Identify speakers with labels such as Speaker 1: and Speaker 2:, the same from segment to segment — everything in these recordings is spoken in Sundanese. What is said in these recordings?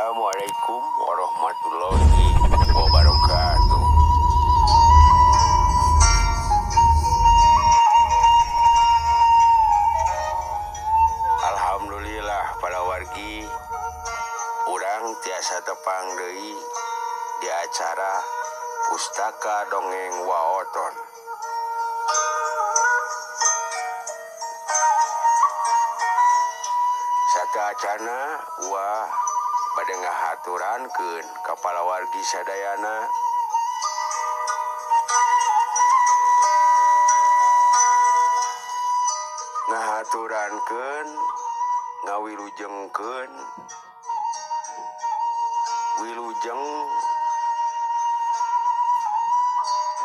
Speaker 1: Assalamualaikum warahmatullahi wabarakatuh. Alhamdulillah para wargi, urang tiasa tepang deui di acara Pustaka Dongeng Waoton. Sateuacana Wa bade ngahaturankeun ka palawargi sadayana. Ngahaturankeun, ngawilujengkeun, wilujeng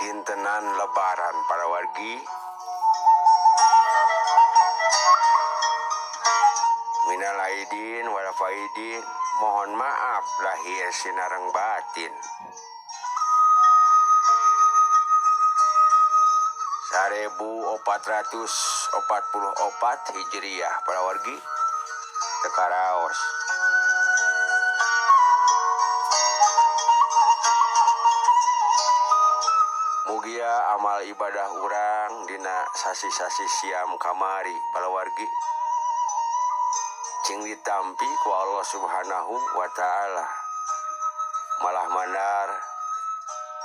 Speaker 1: dintenan lebaran para wargi. Minal aidin wal faidin, mohon maaf lahir sinareng batin. 1444 Hijriah para wargi, teu karaos. Mugia amal ibadah urang dina sasi-sasi siam kamari para wargi cing ditampi ku Allah Subhanahu wa taala, malah mandar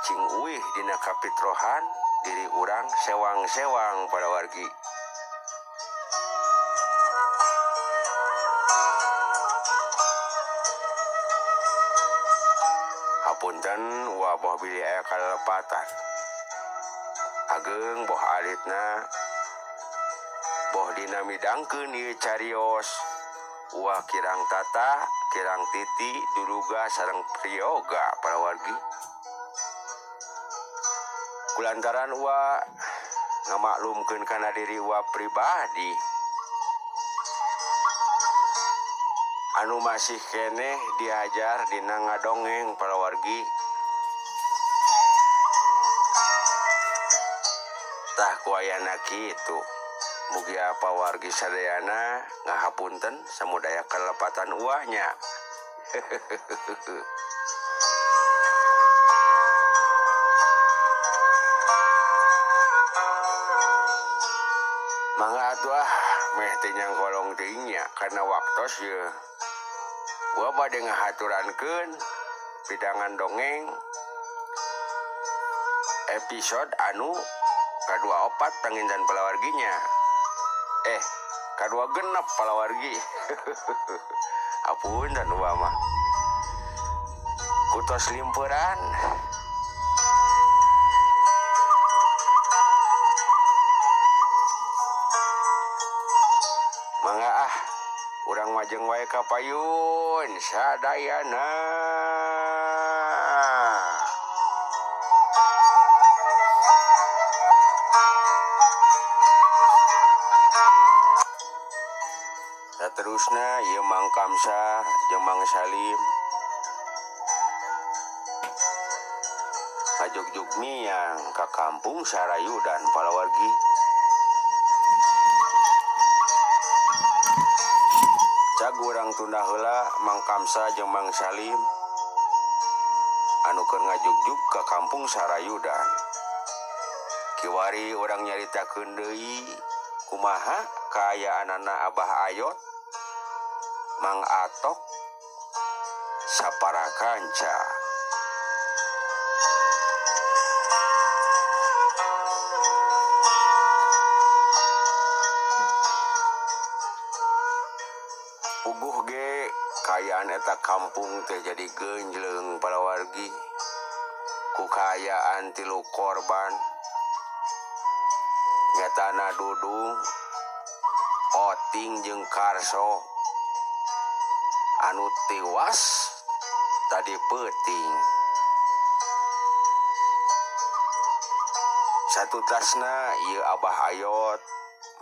Speaker 1: cing uih dina kapitrohan diri urang sewang-sewang para wargi. Hapunten wa boh bilih aya kalepatan, ageng boh alitna, boh dina midangkeun ieu carios. Wah, kirang tata kirang titi duruga sareng priyoga para wargi, kulantaran wa ngamaklumkeun kana diri wa pribadi anu masih keneh diajar dina ngadongeng para wargi. Tah, ku ayana kitu, mugi apa wargi sadayana ngahapunten samudaya kalepatan uahnya. Mangga atuh ah, meh teu nyangkolong teuing nya karena waktos ye. Wa bade ngahaturankeun pidangan dongeng episode anu kadua opat panginten palawarginya. Eh, kadua genep palawargi. Apunten uwa mah. Kutos limpuran. Mangga ah, urang majeng wae ka payun sadayana. Saterusna ieu Mang Kamsa jeung Mang Salim ngajugjug miang ka kampung Sarayudan palawargi. Cag urang tunda heula Mang Kamsa jeung Mang Salim anu keur ngajugjug ka kampung Sarayudan. Kiwari urang nyaritakeun deui kumaha kaayaanana Abah Ayot, Mang Atok, sapara kanca. Puguh ge kaayaan eta kampung teh jadi geunjleung palawargi ku kaayaan tilu korban, nyatana Dudung, Oting jeung Karso anu tiwas tadi peuting. Satutasna ieu Abah Ayot,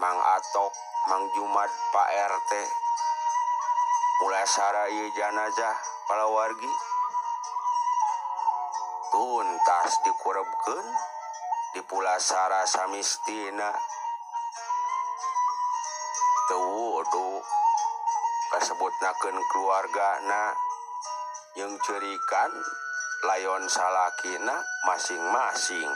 Speaker 1: Mang Atok, Mang Jumad, Pak RT mulasara ieu janazah palawargi tuntas dikurebkeun di pulasara samistina, teu wudu kasebutnakeun keluargana. Jeung ceurikan layon salakina masing-masing.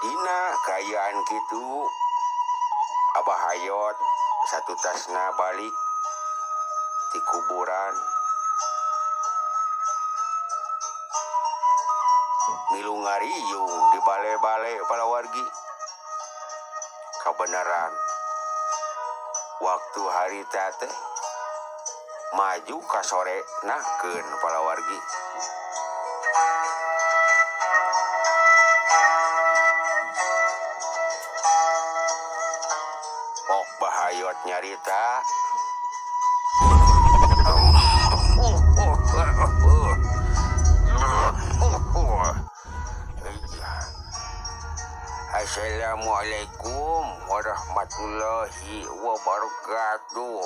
Speaker 1: Dina kaayaan kitu Abah Hayot satutasna balik ti kuburan milu ngariung di bale-bale palawargi. Kabeneran waktu harita teh maju ka sore nakeun palawargi. Ok Bahayot nyarita. Assalamualaikum warahmatullahi wabarakatuh.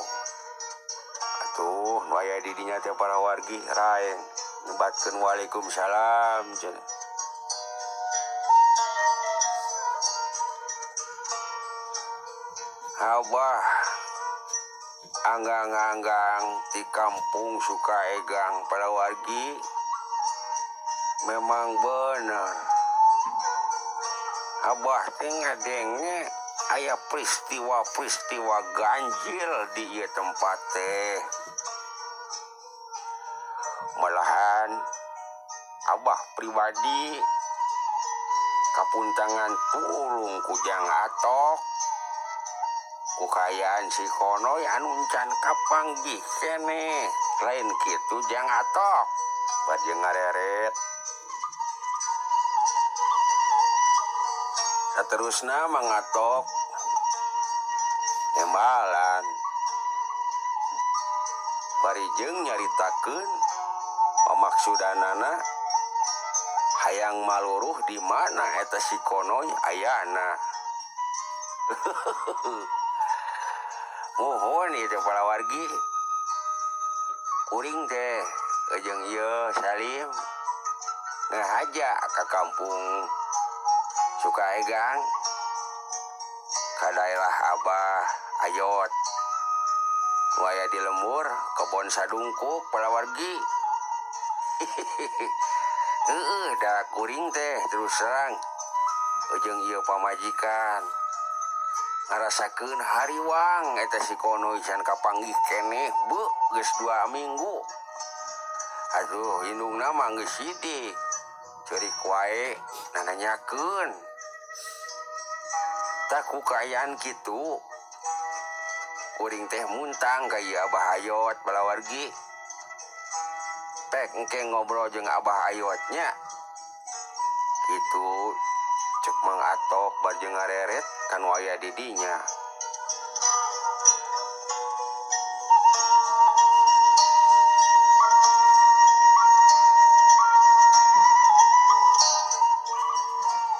Speaker 1: Atuh nu aya di dinya teh para wargi raeng nyebatkeun waalaikumsalam cenah. Abah anggang-anggang di kampung Sukaegang para wargi memang bener. Abah teh ngadenge aya peristiwa-peristiwa ganjil di ieu tempat teh. Malahan Abah pribadi kapuntangan tulung ku Jang Atok ku kaayaan si Konoy anu encan kapanggih keneh. Lain kitu Jang Atok bade ngareret. Saterusna mangatok nembalan bari jeung nyaritakeun pamaksudanana hayang maluruh di mana eta si Konoy ayana. Muhun ieu teh palawargi kuring teh jeung ieu Salim ngahaja ka kampung Sukaegang ka daerah Abah Ayot nu aya di lembur kebon sadungkuk palawargi. Heeh, da kuring teh terus terang jeung ieu pamajikan ngarasakeun hariwang eta si Konoy can kapanggih keneh beuh geus 2 minggu. Aduh indungna mah geus sidik ceurik wae nananyakeun. Tah ku kaayaan kitu kuring teh muntang ka ieu Abah Ayot balawargi. Pek engke ngobrol jeung Abah Ayot nya. Kitu cek Mang Atok bar jeung ngareret kan waya di dinya.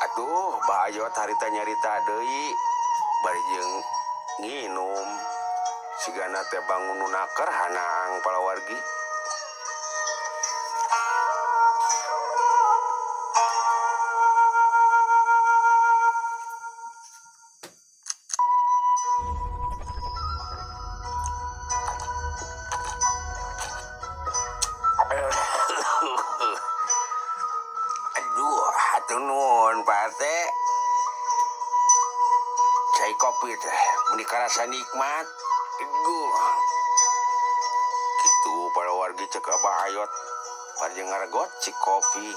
Speaker 1: Aduh, Bah Ayot harita nyarita deui bari jeung nginum. Sigana teh bangun nu naker hanang palawargi. Aduh, hatur nuhun Pak RT. Cai kopi teh meuni karasa nikmat. Aduh. Kitu para wargi cek Abah Ayot bari ngaregot cik kopi.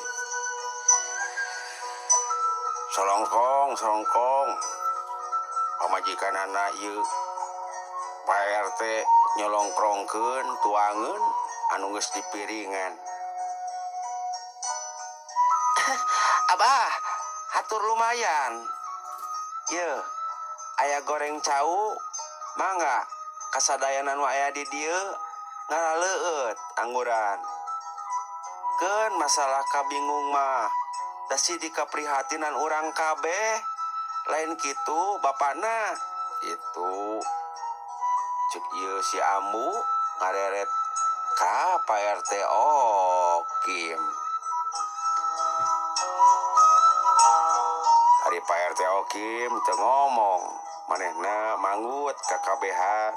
Speaker 1: Solongkong, solongkong. Pamajikanana ieu Pak RT nyolongkrongkeun tuangeun anu geus dipiringan. Abah, hatur lumayan. Yeuh, aya goreng cau, mangga kasadayanan nu aya di dieu ngaraleueut angguran. Keun masalah kabingung mah, da sidik kaprihatinan urang kabeh. Lain kitu bapana. Itu cek ieu si Ambu ngareret ka Pak RT Okim. Ari Pak RT Okim teu ngomong, manehna manggut kakabehan.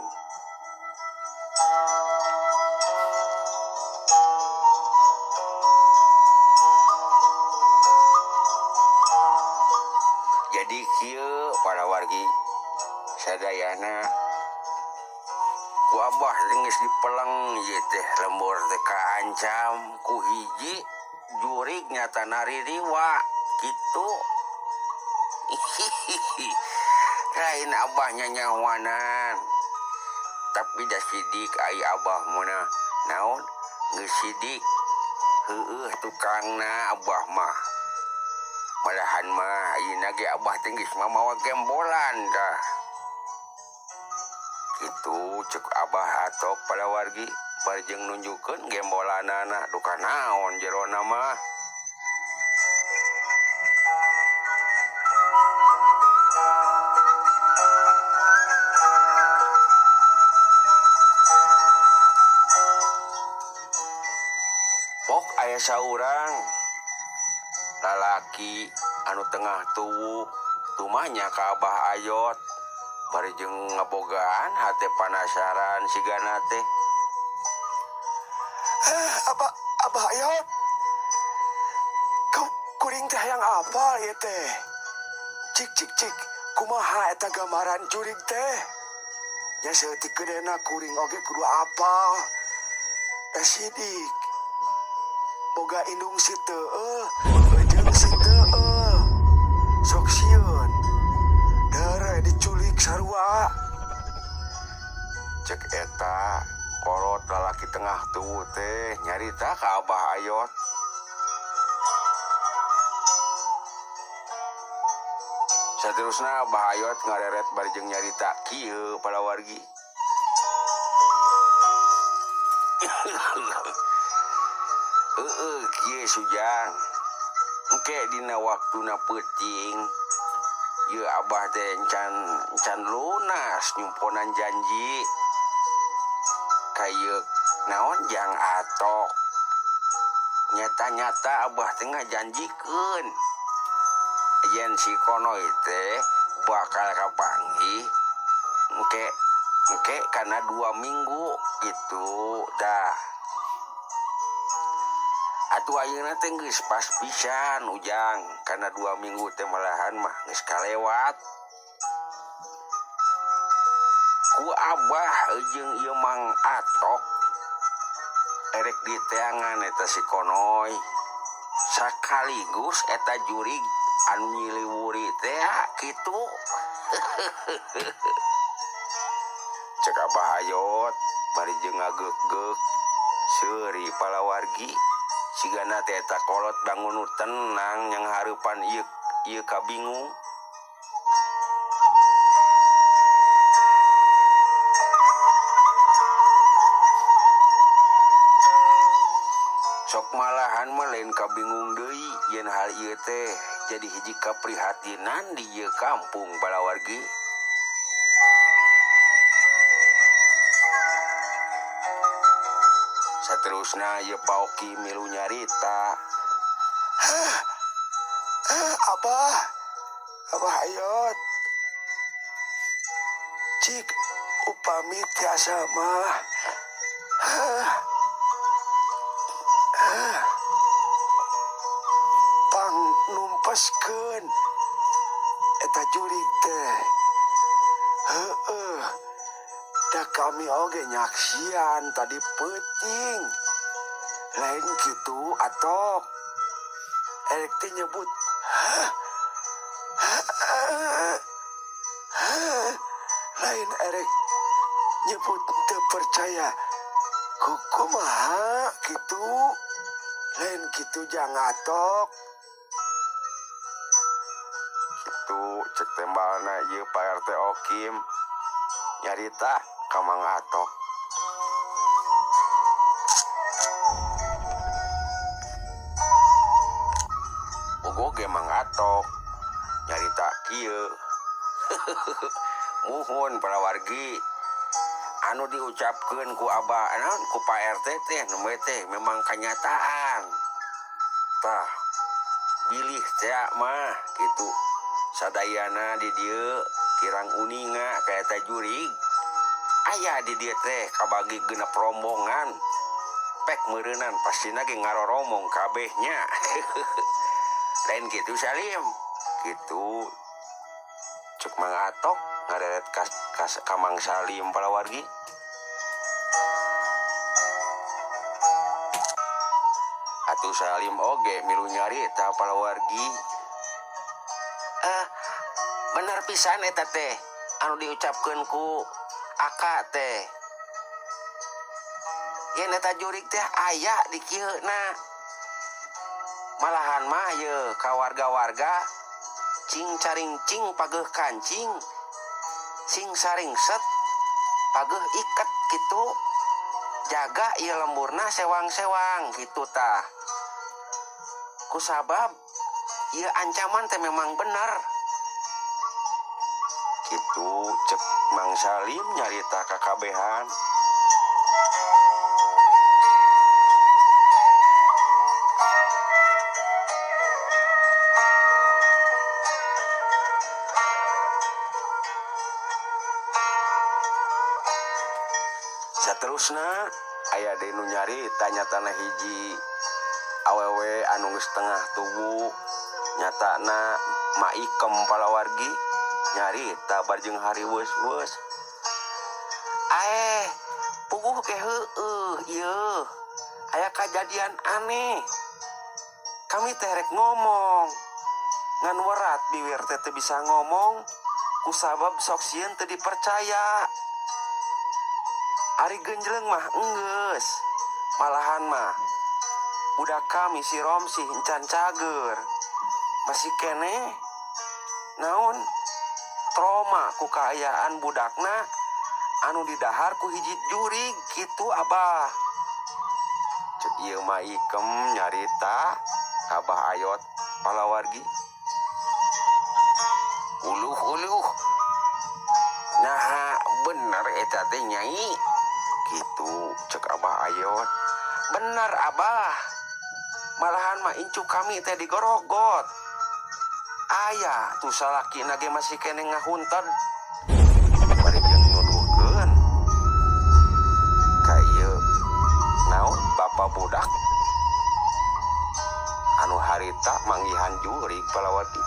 Speaker 1: Jadi kieu para wargi sadayana ku abah geus dipeleng ieu teh lembur teh kaancam ku hiji jurig nyata naririwa kitu. Lain abah nyanyawanan, tapi da sidik ai abah mah naon geus sidik heueuh tukangna abah mah. Malahan mah ayeuna ge abah teh geus mamawa gembolan dah. Kitu cek abah atok pada wargi bari jeung nunjukkeun gembolanana duka naon jerona mah. Pok aya saurang lalaki anu tengah tuwuh tumanya ka Abah Ayot bari jeung ngabogaan hate panasaran sigana teh.
Speaker 2: Abah Ayot, kau kuring teh hayang apa ieu teh? Cik cik cik, kumaha eta gambaran jurig teh? Nya saeutik geudena kuring oge kudu apal. Da sidik boga indung si teueuh, jeung si teueuh. Sok sieun. Dere diculik sarua.
Speaker 1: Cek eta kolot lalaki tengah tuwuh teh nyarita ka Abah Ayot. Saterusna Abah Ayot ngareret bari jeung nyarita kieu pada wargi. Heeh, kieu Sujang. Engke dina waktuna peuting ieu Abah teh encan lunas nyumponan janji. Ka ieu naon jang atok. Nyata-nyata Abah teh ngajanjikeun yen si Konoy teh bakal kapanggih engke kana 2 minggu gitu dah. Atuh ayeuna teh geus pas pisan Ujang, kana 2 minggu teh malahan mah geus kalewat. Ku Abah jeung ieu Mang Atok erek diteangan eta si Konoy. Sakaligus eta jurig anu nyiliwuri teh kitu. Cek Abah Ayot bari jeung ngageuk-geuk seuri palawargi. Sigana teh eta kolot bangun nu tenang yang hareupan ieu kabingung. Sok malahan mah lain kabingung deui yen hal ieu teh jadi hiji kaprihatinan di ieu kampung palawargi. Saterusna ieu Paoki milu nyarita.
Speaker 2: Abah, Abah Ayot. Cik upami tiasa mah. Pang numpeskeun eta jurig teh. Heueuh. Da kami oge nyaksian tadi peuting. Lain kitu atok. Erek teh nyebut, hah? Hah? Hah? Lain erek nyebut teu percaya. Kumaha kitu? Lain kitu jang atok.
Speaker 1: Kitu cek tembalna ieu Pak RT Okim nyarita ka Mang Atok. Bogo ge Mang Atok nyarita kieu. Muhun para wargi anu diucapkeun ku Abah naon ku Pak RT teh nembe teh memang kanyataan. Tah bilih teh mah kitu. Sadayana di dieu kirang uninga ka eta jurig. Aya di dieu teh kabagi genep rombongan. Pek meureunan pastina ge ngaroromong kabeh nya. Lain kitu Salim. Kitu cek Mang Atok ngareret ka Mang Salim palawargi. Atuh Salim oge milu nyarita palawargi. Bener pisan eta teh anu diucapkeun ku Aka teh. Yen eta jurig teh aya di kieu-na. Malahan mah ye ka warga-warga cing caring cing pageuh kancing sing saring set pageuh iket kitu jaga ieu lemburna sewang-sewang kitu tah. Kusabab ieu ancaman teh memang bener. Kitu cek Mang Salim nyarita kakabehan. Saterusna aya deui nu nyarita nyatana hiji awewe anu geus tengah tubuh nyatana maikem palawargi nyarita barjeng hariweus-weus. Aeh, puguh ge heueuh ieu. Aya kajadian aneh. Kami teh rek ngomong. Ngan werat biwir teh teu bisa ngomong kusabab sok sieun teu dipercaya. Ari genjleng mah enggeus. Malahan mah budak kami si Romsih encan cager. Masih keneh naon trauma ku kaayaan budakna anu didahar ku hiji jurig kitu abah. Cek ieu mah ikem nyarita Abah Ayot palawargi. Uluh-uluh. Naha bener eta teh nyai. Kitu cek Abah Ayot. Bener abah. Malahan mah incu kami teh digorogot. Aya tuh salakina ge masih keneh ngahunted. Bari jeung nuduhkeun ka ieu naon bapa budak anu harita manggihan jurig palawargi.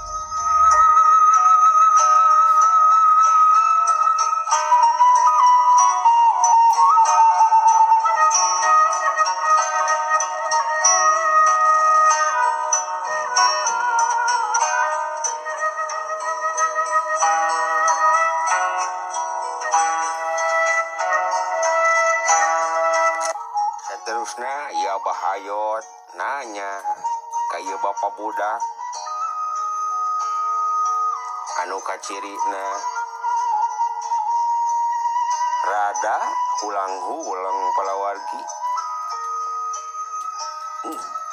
Speaker 1: Seterusna ieu Abah Ayot nanya ka ieu bapa budak anu kacirina rada hulang-hulang palawargi.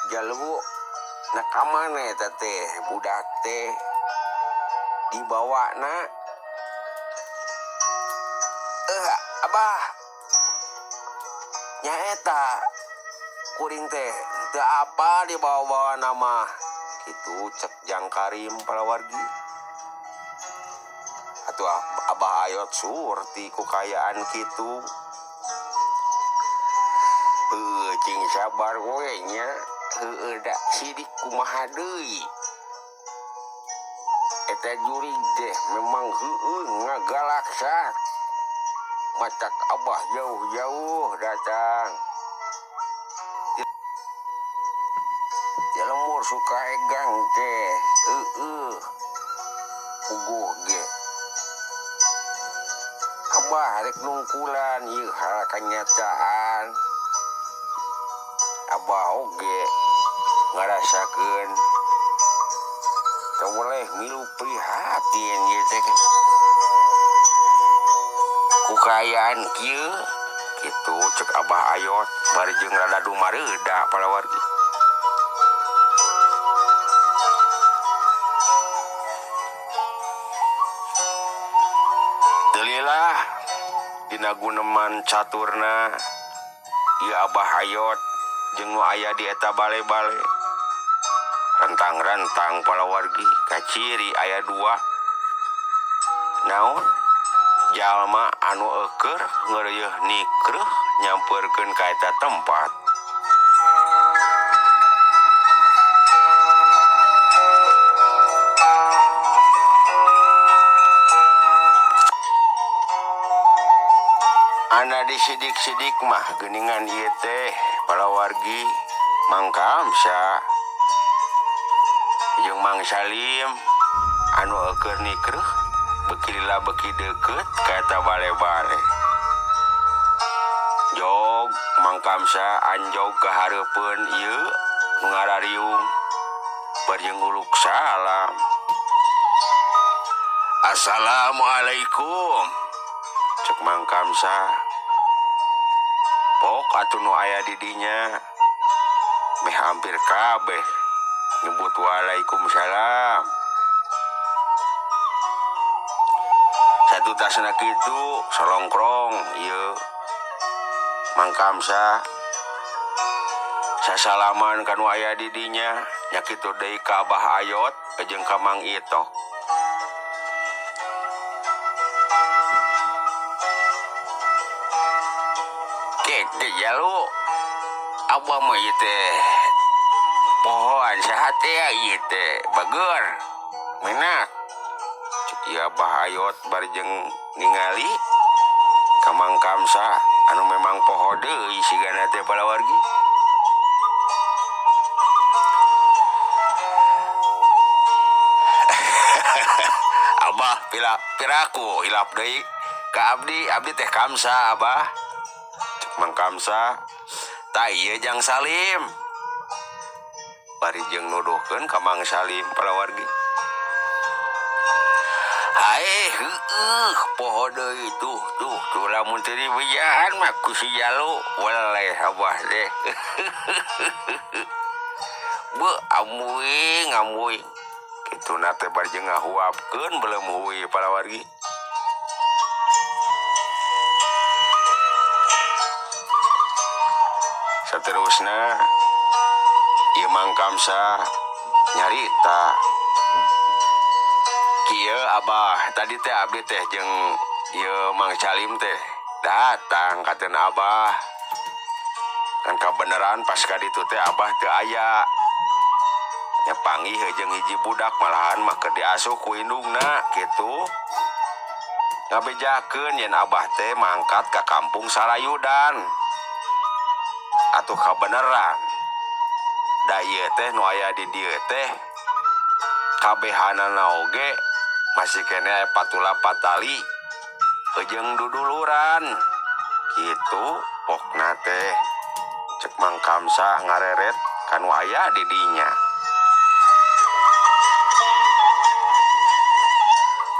Speaker 1: Jalwu na ka mana eta teh budak teh dibawana. Abah nyaeta kuring teh teu apa dibawa-bawa nama kitu cek Jang Karim palawargi. Atuh Abah Ayot surti ku kayaan kitu. Heuh cing sabar we nya. Heueuh da sidik kumaha deui. Eta jurig teh memang heueuh ngagalaksak. Matak Abah jauh-jauh datang. Di lembur suka egang teh heueuh. Puguh ge. Abah rek nungkulan ieu hal kanyataan. Abah oge ngarasakeun teu boleh milu prihatin ieu teh. Ku kaayaan kieu kitu cek Abah Ayot bari jeung rada dumareuda palawargi. Teu lila dina guneman caturna ieu Abah Ayot jeung nu aya di eta bale-bale. Rentang-rentang palawargi kaciri aya dua naon jalma anu eukeur ngeureuh nikreuh nyampeurkeun ka eta tempat. Ana disidik-sidik mah geuningan ieu teh palawargi Mang Kamsa jeung Mang Salim anu eukeur nikreuh beuki lila beuki deukeut ka eta bale-bale. Jog Mang Kamsa anjog ka hareupeun ieu nu ngarariung bari jeung nguluk salam. Assalamualaikum. Cek Mang Kamsa. Pok atuh nu aya di dinya meh hampir kabeh nyebut waalaikumsalam. Satu tasna kitu solongkrong ieu Mang Kamsa sasalaman ka nu aya di dinya nya kitu deui ka Abah Ayot jeung ka Mang Itok. Kek teh jalu abah mah ieu teh pohoan saha teh ieu teh bager menak. Cek ieu Abah Ayot bari jeung ningali ka Mang Kamsa anu memang poho deui sigana teh palawargi. Abah pila piraku hilap deui ka abdi, abdi teh Kamsa abah. Cek Mang Kamsa, tah ieu jang Salim. Bari jeung nuduhkeun ka Mang Salim palawargi. Hae heueuh poho deui tuh tuh tuh lamun teu dibejaan mah ku si Jalu weleh abah teh. Beuh ambuing ambuing. Kituna teh bari jeung ngahuapkeun beuleum hui palawargi. Saterusna ieu Mang Kamsa nyarita kieu abah tadi teh abdi teh jeung ieu Mang Salim teh datang katen abah. Kan kabeneran pas ka ditu teh abah teu aya. Nya panggih jeung hiji budak malahan mah keur diasuh ku indungna kitu. Ngabejakeun yen abah teh mangkat ka kampung Sarayudan. Atuh kabeneran. Da ieu teh nu aya di dieu teh kabehanana oge masih keneh aya patula patali jeung duduluran. Kitu pokna teh cek Mang Kamsa ngareret ka nu aya di dinya.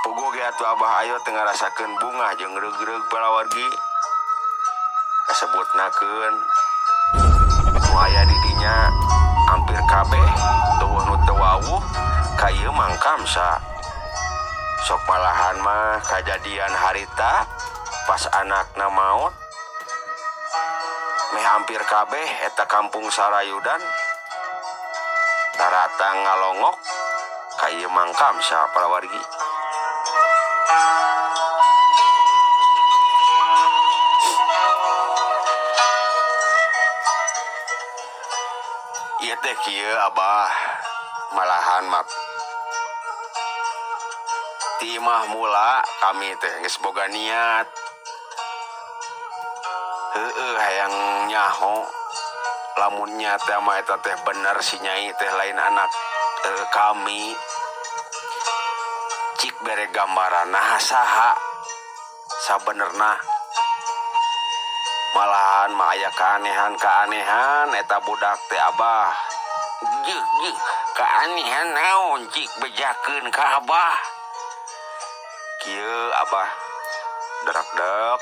Speaker 1: Puguh ge atuh Abah Ayot teh ngarasakeun bungah jeung reug-reug palawargi. Kasebutnakeun nu aya di dinya hampir kabeh eueuh nu teu wawuh ka ieu Mang Kamsa. Sok malahan mah kajadian harita pas anakna maot meh hampir kabeh eta kampung Sarayudan tarata ngalongok ka ieu Mang Kamsa palawargi. Ieu teh kieu abah malahan mah ti imah mula kami teh geus boga niat heueuh hayang nyaho lamun nya teh mah eta teh bener si nyai teh lain anak kami. Cik bere gambaran nah saha sabenerna malahan mah aya keanehan-keanehan eta budak teh abah. Jeuh jeuh keanehan naon cik bejakeun ka abah. Kieu abah derak-dek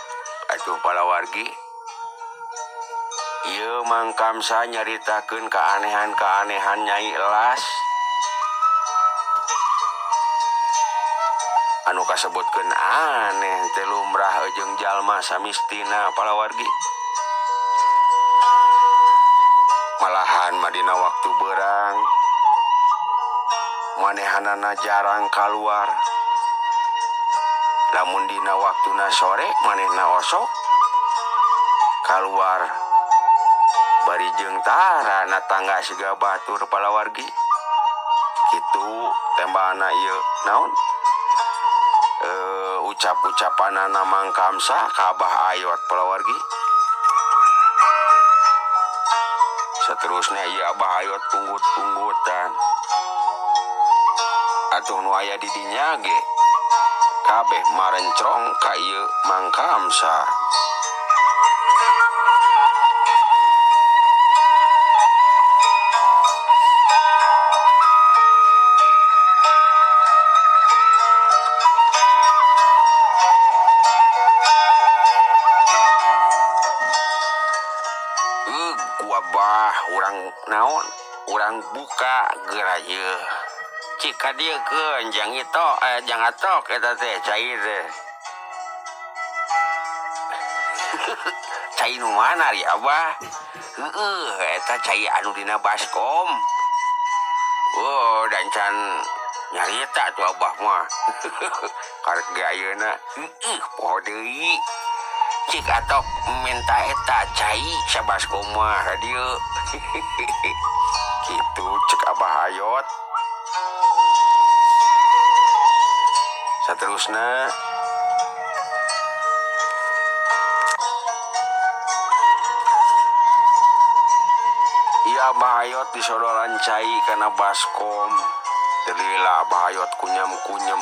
Speaker 1: atuh palawargi. Ieu Mang Kamsa nyaritakeun keanehan-keanehan Nyai Elas anu kasebutkeun aneh teh lumrah jeung jalma samistina palawargi. Malahan mah dina waktu beurang Manehanana jarang kaluar. Lamun dina waktuna sore manehna osok kaluar bari jeung tara na tangga siga batur palawargi. Kitu tembana ieu naon? Ucap-ucapanana Mang Kamsa ka Abah Ayot palawargi. Seterusnya ieu Abah Ayot unggut-unggutan. Atuh nu aya di dinya ge kabeh marencrong ka ieu Mang Kamsa. Bah urang naon urang buka geura ieu cik ka dieu keun jang itu jang atok eta teh cai teh. Cai nu mana ri Abah? Heueuh eta cai anu dina baskom. Oh dan can nyarita tuh Abah mah. Karek ge ayeuna heueuh poho deui. Cik atok minta eta cai sabaskom mah ka dieu. Kitu cek Abah Ayot. Saterusna ieu Abah Ayot disodoran cai kana baskom. Teu lila Abah Ayot kunyam-kunyem.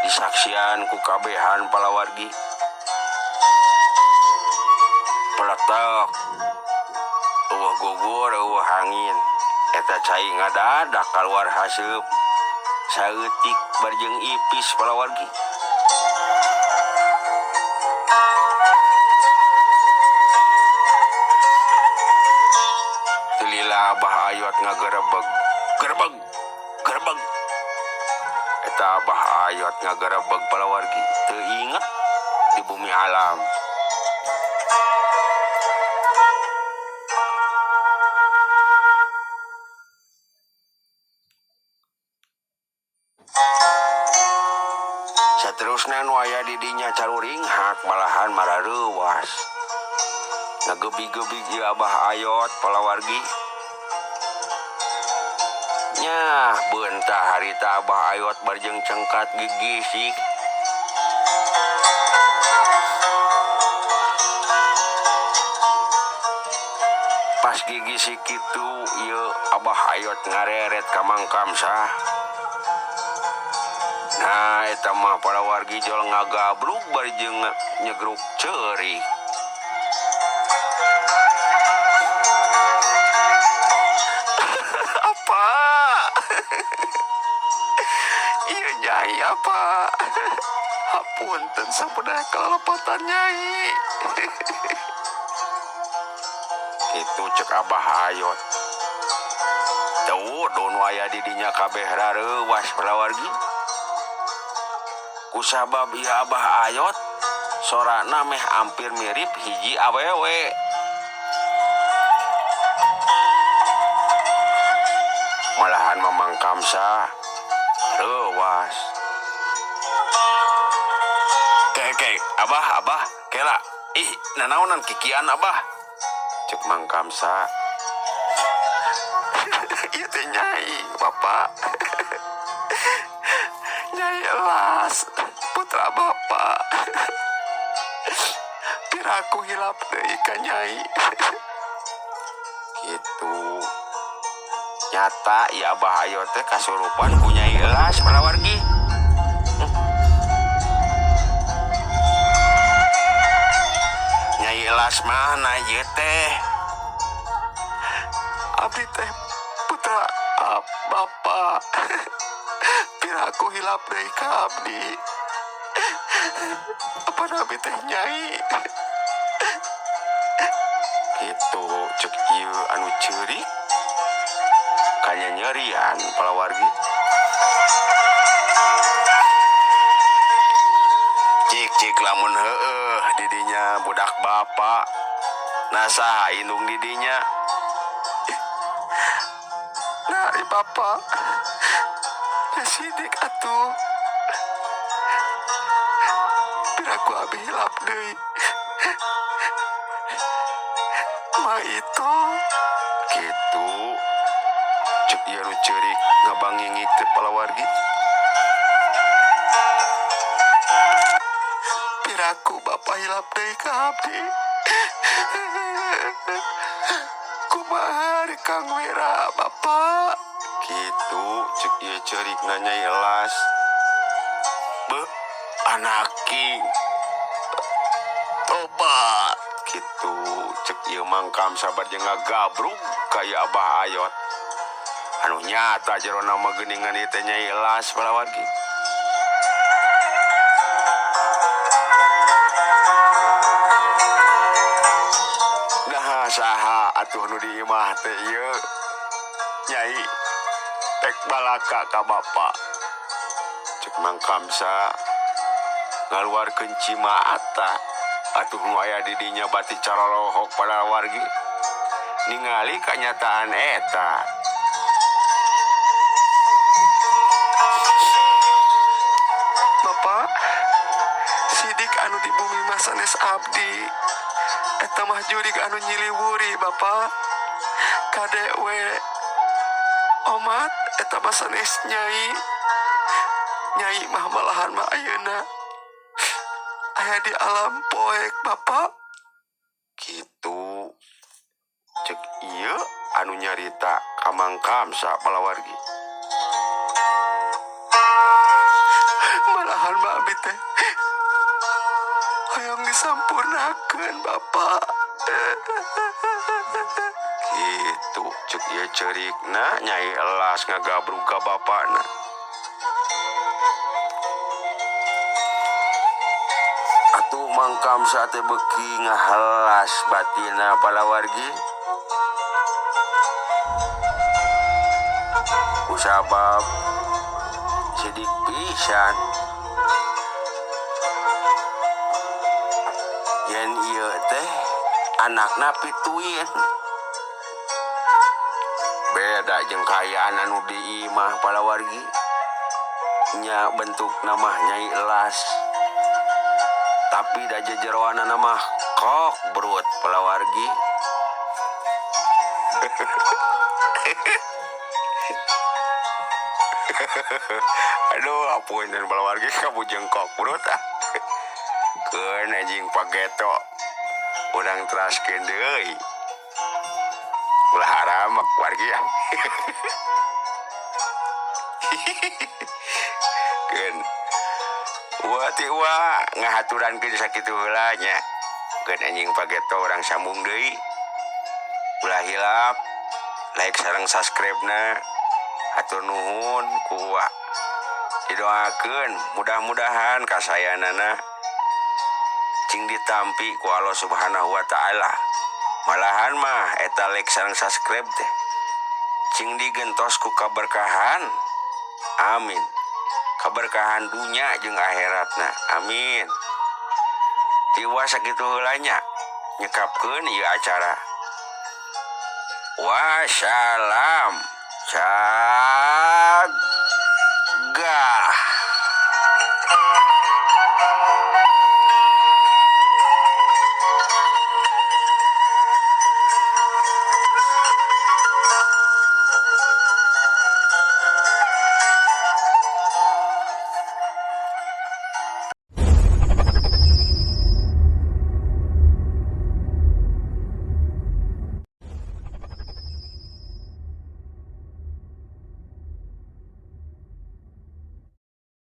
Speaker 1: Disaksian ku kabehan palawargi. Peletek eueuh gugur eueuh angin eta cai ngadadak kaluar haseup saeutik barjeung ipis palawargi. Teu lila Abah Ayot ngagerebeg gerebeg gerebeg. Eta Abah Ayot ngagerebeg palawargi teu inget di bumi alam. Saterusna nu aya di dinya caruringhak malahan marareuwas. Ngagebi-gebi ieu Abah Ayot palawargi. Nyah beunta harita Abah Ayot barjeung cengkat gigisik. Pas gigisik kitu ieu Abah Ayot ngareret ka Mang Kamsa. Nah eta mah palawargi jol ngagabrug bari jeung nyegruk ceurik.
Speaker 2: Apa? Ieu Nyai apa? Hapunten sapedah kalalepatan Nyai.
Speaker 1: Kitu cek Abah Ayot. Teu nu aya di dinya kabeh rareuwas palawargi. Kusabab ieu Abah Ayot sorana meh hampir mirip hiji awewe. Malahan Mamang Kamsa reuwas. Ke Abah Abah kela ih nanaonan kikian Abah cek Mang Kamsa.
Speaker 2: Ieu teh Nyai Bapak. Nyai Elas putra Bapak. Piraku hilap deui ka Nyai.
Speaker 1: Kitu nyata ya Abah Ayot teh kasurupan ku Nyai Elas palawargi. Nyai Elas mana ieu teh?
Speaker 2: Abdi teh putra Bapak. Piraku hilap deui ka abdi. Apa nabi teh Nyai?
Speaker 1: Kitu cek ieu anu ceurik kanyanyerian palawargi. Cik cik lamun heueuh didinya budak bapak. Nah saha indung didinya?
Speaker 2: Nah, ari bapak. Ya sidik atuh. Piraku abi hilap deui. Ma itu
Speaker 1: Kitu cek ieu nu ceurik ngabangingik teh palawargi.
Speaker 2: Piraku bapak hilap deui ka abdi. Kumaha ari Kang Wira bapak?
Speaker 1: Kitu cek ieu ceurik Nyai Elas. Be anaki
Speaker 2: Tobat.
Speaker 1: Kitu cek ieu Mang Kamsa bari jeung ngagabrug ka ieu Abah Ayot. Anu nyata jerona mah geuningan ieu teh Nyai Elas palawargi. Nah saha atuh nu di imah teh ieu?
Speaker 2: Nyai pek balaka ka bapa.
Speaker 1: Cek Mang Kamsa ngaluarkeun cimata atuh nu aya di dinya bati caralohok palawargi. Ningali kanyataan eta.
Speaker 2: Bapak, sidik anu di bumi mah sanes abdi. Eta mah jurig anu nyiliwuri bapak. Kade we omat eta mah sanes nyai. Nyai mah malahan mah ayeuna aya di alam poek bapak.
Speaker 1: Kitu cek ieu anu nyarita ka Mang Kamsa palawargi.
Speaker 2: Malahan mah abi teh hoyong disampurnakeun bapak.
Speaker 1: Kitu cek ieu ceurikna Nyai Elas ngagabrug ka bapana. Atuh Mang Kamsa teh beuki ngahelas batina palawargi. Kusabab sidik pisan yen ieu teh anakna pituin. Beda jeung kaayaan anu di imah palawargi. Nya bentukna mah Nyai Elas. Tapi da jejeroanana mah kok brut palawargi. Aduh, ampun dan palawargi kamu jengkok brut ah. Keun anjing pageto. Urang teraskeun deui. Ulah haramak wargi ah. Keun. Wa ti wa ngahaturankeun sakitu heula nya. Keun anjing pageto urang sambung deui. Ulah hilap like sareng subscribe-na. Hatur nuhun ku wa. Didoakeun mudah-mudahan kasayanana cing ditampi ku Allah Subhanahu wa taala. Malahan mah eta like sareng subscribe teh cing digentos ku kaberkahan. Amin. Kaberkahan dunya jeung akhiratna. Amin. Tiwa sakitu heula nya nyekapkeun ieu acara. Wassalam. Cagah.